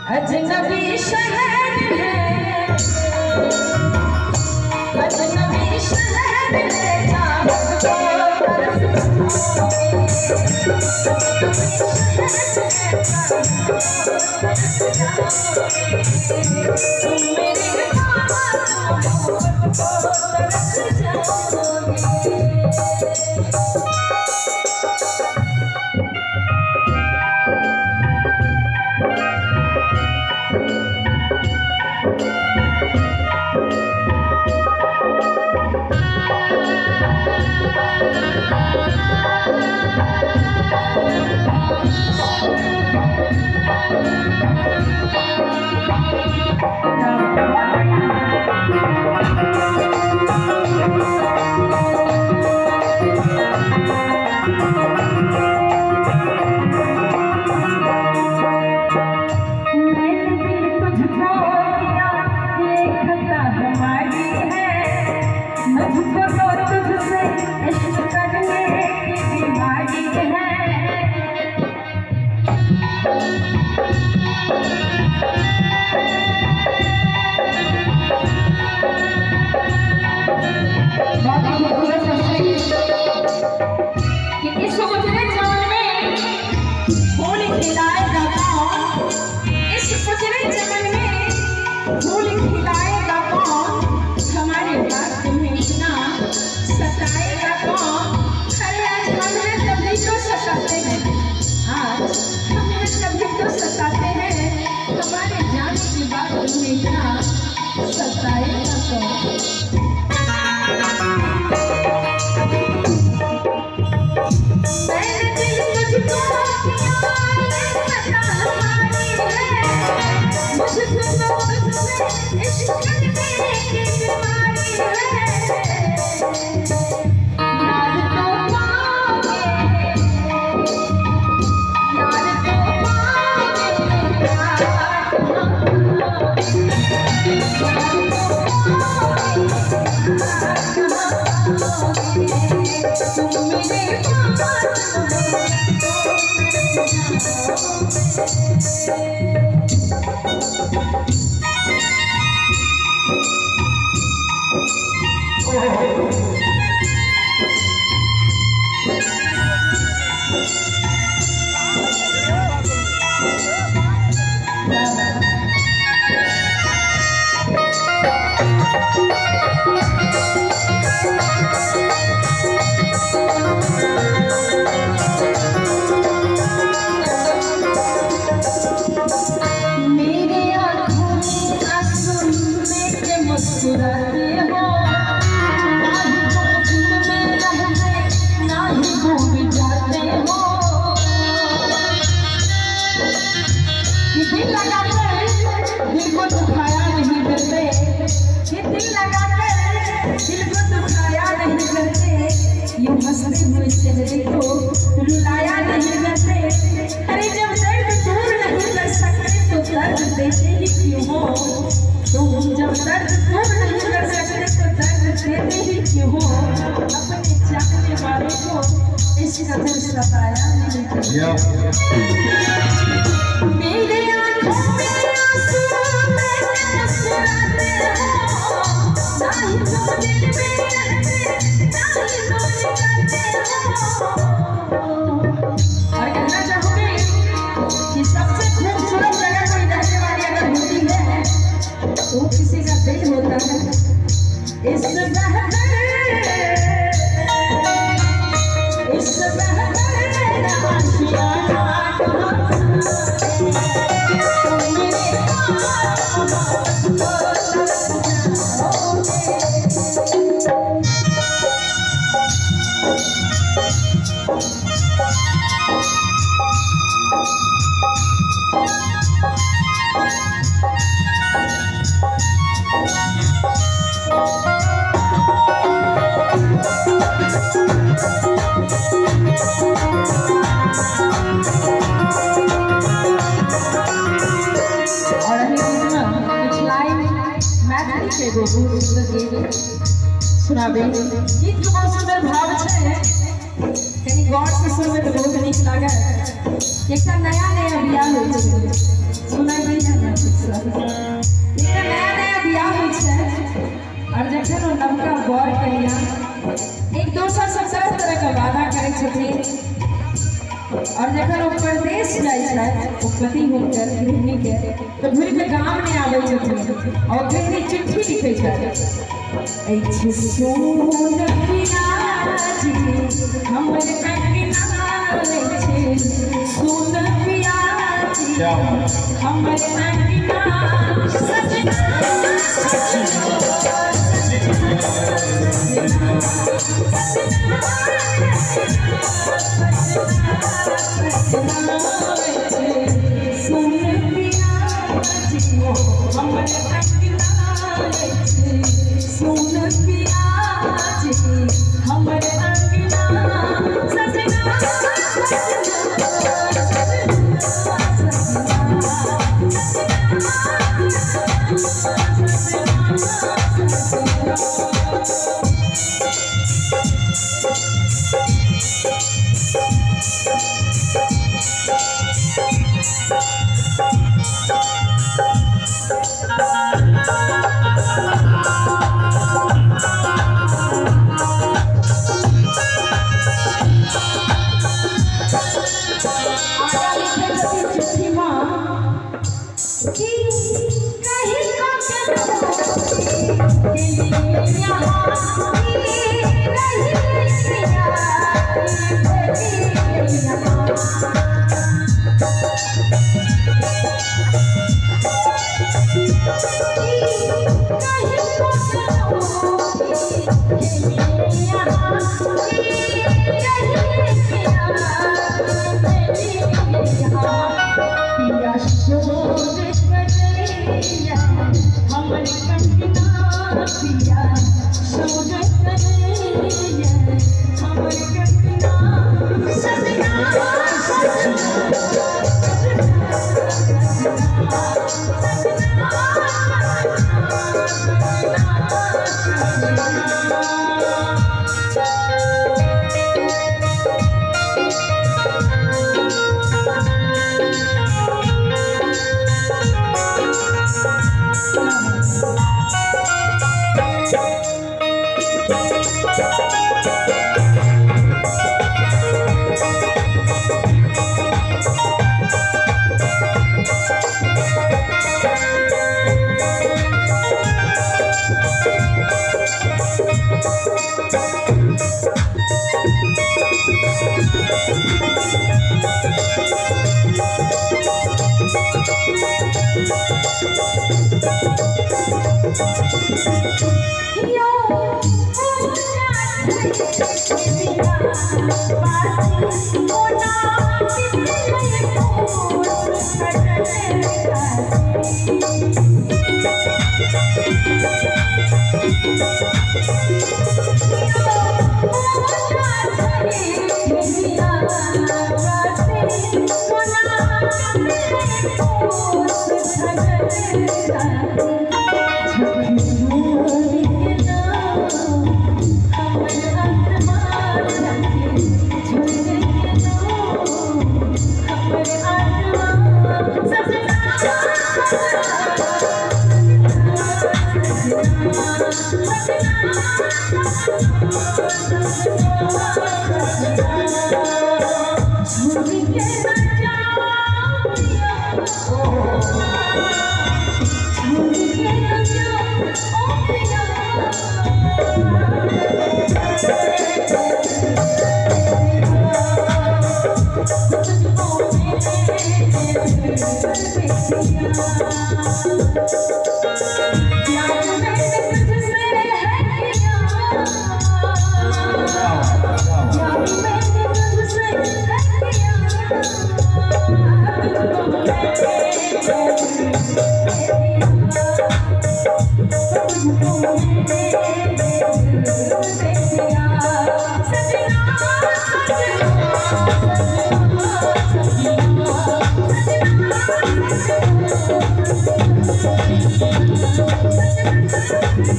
अजनबी शहर है, अजनबी शहर है, चाहत को तरस तुम मेरे को तरस जाओगे। रुलाया नहीं करते। अरे जब दर्द दूर नहीं कर सकते तो दर्द देते ही क्यों हो तुम? जब दर्द दूर नहीं कर सकते तो दर्द देते ही क्यों हो? अपने चाहने वालों को इस कदर सताया नहीं करते। मेरे आंखों में आंसू में मुस्कुराते हो, ना ही तुम दिल में रहते ना ही दूर जाते हो। और कहना चाहूंगी कि सबसे खूबसूरत जगह कोई रहने वाली अगर होती है तो किसी का दिल होता है। इस सुनाबे गीत के बहुत सुंदर भाव है, कनी गौर से सुनबे तो बहुत नीक लागत। एकटा नया नया बियाह होइ छै, सुनाइ। छथिन और जखन ओ परदेश जाइ छथि ओ पति हुनकर गृहिणी के तो घुरि के गाम नहीं आबै छथिन और गृहिणी चिट्ठी लिखै छथिन। अछि सोन पियाजी हमर कंगना अछि, सोन पियाजी हमर कंगना सजना सुन पियाजी हमर कंगना अछि, सुन पियाजी हमर अंगना सजना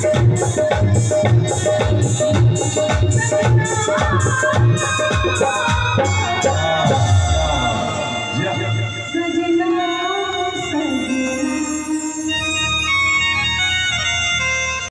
Thank you.